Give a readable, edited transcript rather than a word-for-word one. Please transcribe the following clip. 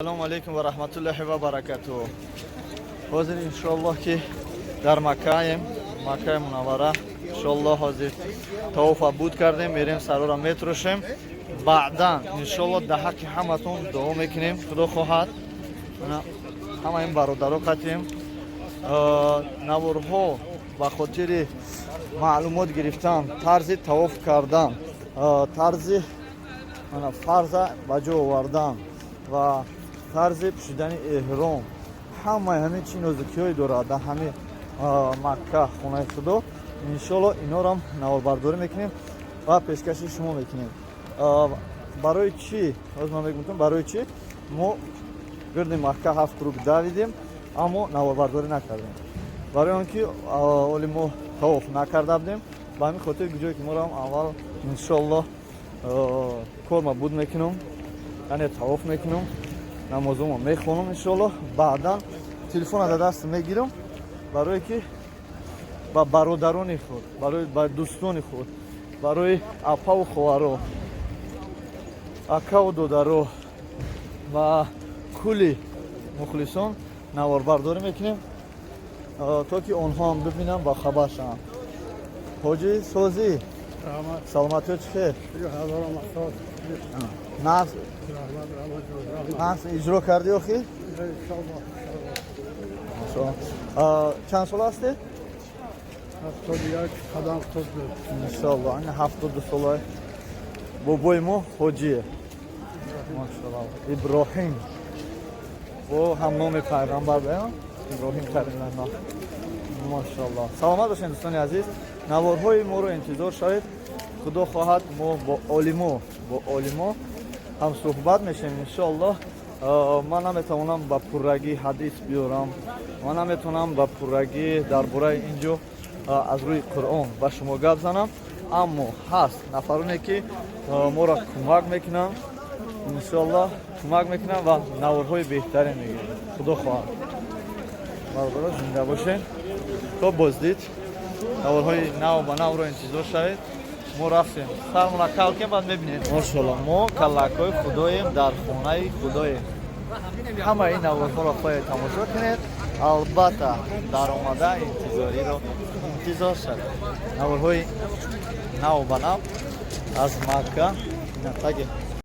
Ассалому алайкум ва раҳматуллоҳи ва баракатуҳ. Ҳозир, иншоаллоҳ, ки дар Маккаем, Маккаи Мунаввара. Иншоаллоҳ, ҳозир тавофа буд кардем, мерем, сарора метрошем. Баъдан, иншоаллоҳ, дар ҳаққи ҳаматон дуо мекунем, Худо хоҳад. Ҳама ин бародаро қатем. Наворҳо ба хотири маълумот гирифтан, тарзи тавоф кардан, тарзи фарза ба ҷо овардан ва тарзи пӯшидани эҳром, ҳамаи ҳамин чӣ нозукиҳое дорад дар ҳамин Макка, хонаи Худо, иншоалло, инорам наворбардорӣ мекунем ва пешкаши шумо мекунем. Барои чӣ ҳозир ман мегӯям, барои чӣ мо гирди Макка ҳафт круг давидем, аммо наворбардорӣ накардем? Барои он ки оли мо тавоф накарда будем. Ба ҳамин хотир, ҷое ки морам, аввал, иншоалло, корма буд мекунам, яъне тавоф мекунам, намозомо мехонам, иншоалло, баъдан телефона дар даст мегирам, барое ки ба бародарони худ, барои ба дӯстони худ, барои апаву хоҳаро, акаву додаро ва кулли мухлисон наворбардорӣ мекунем, то ки онҳо ҳам бибинанд ва хабар шаванд. Ҳоҷӣ, созӣ, саломатиё, чӣ хел? Нағз иҷро кардӣ охир? Чанд сола ҳастед? 71, қадам 72. Иншоалло, ин 72 сола бобои мо ҳоҷие, машоалло. Иброҳим, бо ҳамноми пайғамбар Иброҳим Халилалло, машоалло. Саломат бошед, дӯстони азиз, наворҳои моро интизор шавед. Худо хоҳад, мо бо олимо ҳам суҳбат мешавем, иншоаллоҳ. Ман наметавонам ба пуррагӣ ҳадис биёрам, ман наметавонам ба пуррагӣ дар бораи ин ҷо аз рӯи Қуръон ба шумо гап занам, аммо ҳаст нафароне, ки моро кӯмак мекунанд, иншоаллоҳ, кӯмак мекунанд ва наворҳои беҳтаре мегирем, Худо хоҳад. Бародаро, зинда бошед. То боздид, наворҳои нав ба навро интизор шавед. Мо рафтем, сармона калкем, баъд мебинем. Мошалло, мо каллакҳои худоем, дар хонаи худоем. Ҳама ин наворҳоро хоҳед тамошо кунед. Албатта, даромада интизориро интизор шавед, наворҳои нав ба нав аз Макка. Таги.